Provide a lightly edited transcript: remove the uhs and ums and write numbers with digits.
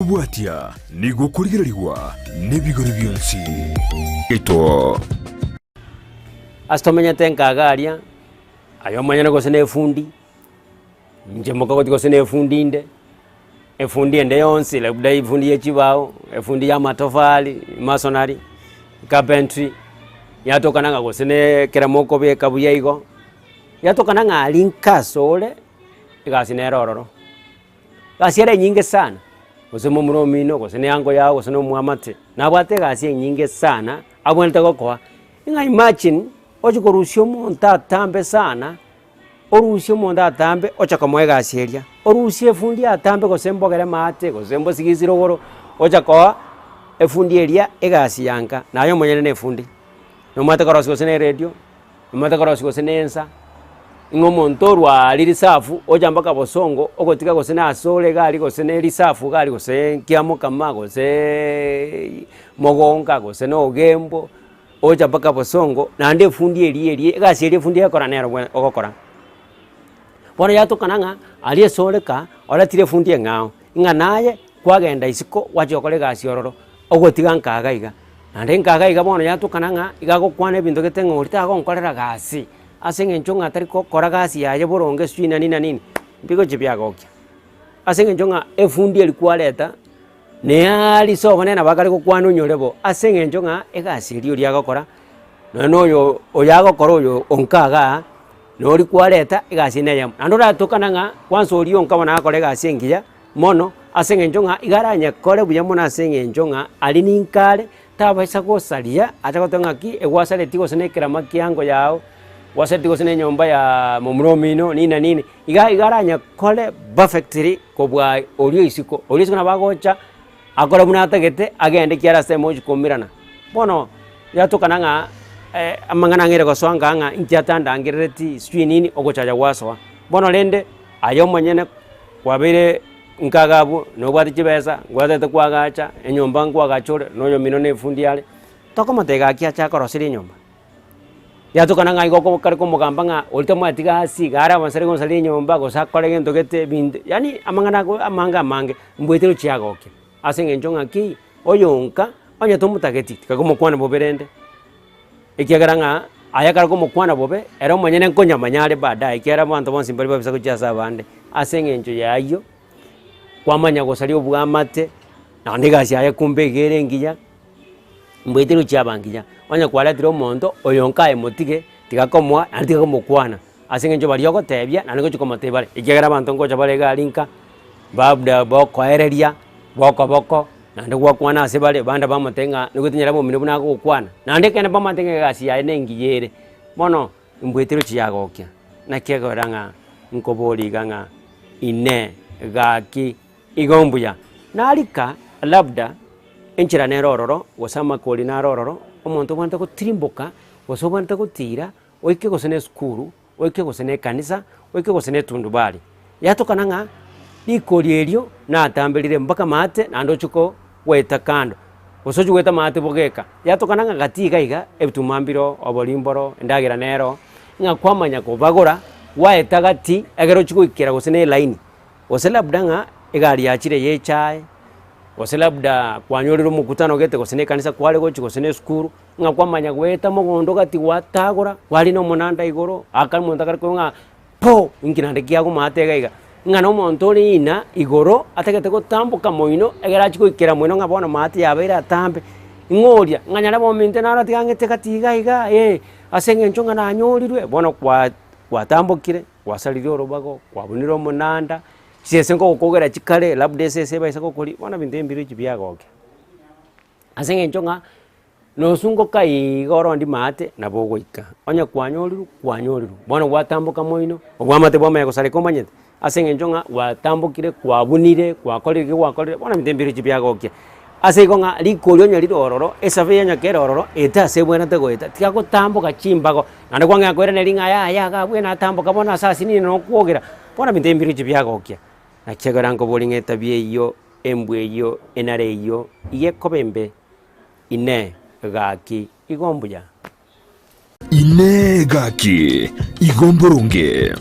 Kobwatia nigo okorigererigwa nebigori bionsi biaito. Ase tomenyete nkaga aria, aye omonyene gose na efundi, inche mokogoti gose na efundi inde, efundi ende yonsi labda efundi ya chibao, efundi ya amatofali, masonary, carpentry, yatokana ng'a gose na ekero mokobeka buya igo, yatokana ng'a aria nka asore, egasi nere ororo. Egasi ere enyinge sana, gose momura omino, gose ne ango yao, gose na omwamate, nabwate egasi enyinge sana, abwenerete gokoa, ng'a imagine, oche korusia omonto atambe sana, orusie omonto atambe oche komoa egasi eria, orusie efundi atambe gose mbogere maate, gose mbosigisire rogoro, ocha koa efundi eria egasi ya nka, naye omonyene na efundi, nomanyete korosia gose na eredio. Omanyete korosia gose na ensa, ng'a omonto orwa aria risafu ocha mpaka bosongo ogotiga gose na ase ore iga aria gose na erisafu iga aria gose kiamokama goseeee mogonga gose na ogembo, ocha mpaka bosongo naende efundi eria eria egasi eria efundi egokora nero bwe ogokora. Bono yatokana ng'a aria ase ore ka, oretire efundi eng'ao, ng'a naye kwagenda isiko gwachia gokora egasi ororo. Ogotiga nkaga iga, naende nkaga iga bono yatokana ng'a iga agokwana ebinto gete ng'a oria tagonkorera gasi, ase eng'encho ng'a tari gokora gasi yaye boronge sijui na nini na nini, mbigochia biagokia. Ase eng'encho ng'a efundi eria kwareta, nearia ase obonene nabo akare gokwana onyore bo, ase eng'encho ng'a egasi eria oria agokora, nonye na oyo oyo agokora oyo onka igaa, na oria kwareta egasi ende eyemo. Naende oratokana ng'a kwansa oria onka bono agakora egasi engiya. Mono, ase engencho ng'a iga aranyekore buya mono ase engencho ng'a aria ninka are, tabaisa gosaria, ache goteba ng'aki egwasaretie gose na ekerama kiango yao, gwasaretie gose na enyomba yaaa momura omino, nini na nini, iga iga aranyekore perfectly kobua oria oisiko. Oria oisiko nabo agocha, akore buna atagete, agende ekiagera ase emochi koumerana. Bono, yatokana ng'a amang'ana ang'eire gosoa nkaa ng'a inki atandangerereti sijui nini, ogochacha gwasoa. Bono rende, aye omonyene. Kwabeire nkaga abwo, nobwate chibesa, ngwatete kwagacha, enyomba nkwagacha ore, na oyomino na efundi are, tokomotebia gaki ache akoroserie enyomba. Yatokana ng'a igo okare komogamba ng'a oria tamoeti gasi, iga are abasare gosaria enyomba, gose akore gento gete ebinto, yaani amang'ana ago amange amange, mbwete rochia agokia. Ase eng'encho ng'aki, oyonka, onye tomotageti, tiga komokwana bobe rende. Ekiagera ng'a aye ekero komokwana bobe, ere omonyene nkonyamanya are baadaye, ekiagera abanto bonsi mbari babisa gochia ase abande, ase eng'encho y'ayio, kwamanya gosaria obwamate, naende egasi yaye kumbe iga ere engiya, mbwete rochia aba ngiya. Onye kwaretire omonto, oyo nkaye motige, tiga komoa naende tiga komokwana, ase eng'encho baria ogotebia naende ngochia komotebia bare, ekiagera abanto ngocha bare iga aria nka, labda bokoereria, bokoboko, naende gwakwana ase bare, bande bamotebia ng'a nigo tinyara momino buna agokwana, naende ekeene mbamanyete ng'a egasi yaye nengiya ere. Bono, mbwete rochia yagokia, naki ekogera ng'a nkoboria iga ng'a inee, gaki, igo mbuya. Narika labda, enchera nere ororo, gose amakori naro ororo, omonto obwenerete gotirimboka, gose obwenerete gotira, oike gose na esukuru, oike gose na ekanisa, oike gose na etundubari. Yatokana ng'a rikori erio natamberire mpaka maate naende ochie ko goeta kando, gose ochie goeta maate bogeka. Yatokana ng'a gati iga iga, ebituma mbiroo, obori mboro, endagera nero, ng'a kwamanya kobagora, gwaeta gati, ekero ochia goikera gose na elaini, gose labda ng'a egari yachire ya echae, gose labda kwanyorire omokutano gete gose na ekanisa kware gochia gose na esukuru. Ng'a kwamanya goeta mogondo gati gwatagora, kwarina omonanda igoro, aka omonto akare korwa ng'a po! Inki naende kiagomaate iga iga. Ng'a na omonto ore ina igoro, atagete gotamboka moino, ekero achia goikera moino ng'a bono maate yabeire atambe, ng'a oria, ng'a nyare bominto naro tiga ng'ete gati iga iga eh, ase eng'encho ng'a nanyorirwe, bono kwa gwatambokire, gwasaririe orobago, kwabunire omonanda, chisese nkogokogera chikare, labda esese ebaisa gokoria, bono ebinto ebi mbirochi biagokia. Ase eng'encho ng'a nosungoka iga orondi maate nabo ogoika, onye kwanyorirwe kwanyorirwe, bono gwatamboka moino, obwamate bwamanya gosareka omanyete, ase eng'encho ng'a gwatambokire kwabunire gwakorire eki gwakorire, bono ebinto mbirochio biagokia. Ase igo ng'a rikori onye rire ororo, esabe onye kere ororo, ete ase ebwenerete goeta, tiga gotamboka chimbago, naende kwang'ea koiraneria ng'a yaya iga abwo natamboka bono ase asinini nokwogera, bono ebinto mbirochio biagokia. Naki ekero nkoboria ng'a etabia eyio. Embwa eyio enare eyio iga ekoba embe, Inee, gaki, igo mbuya? Inee, gaki, igo mboronge?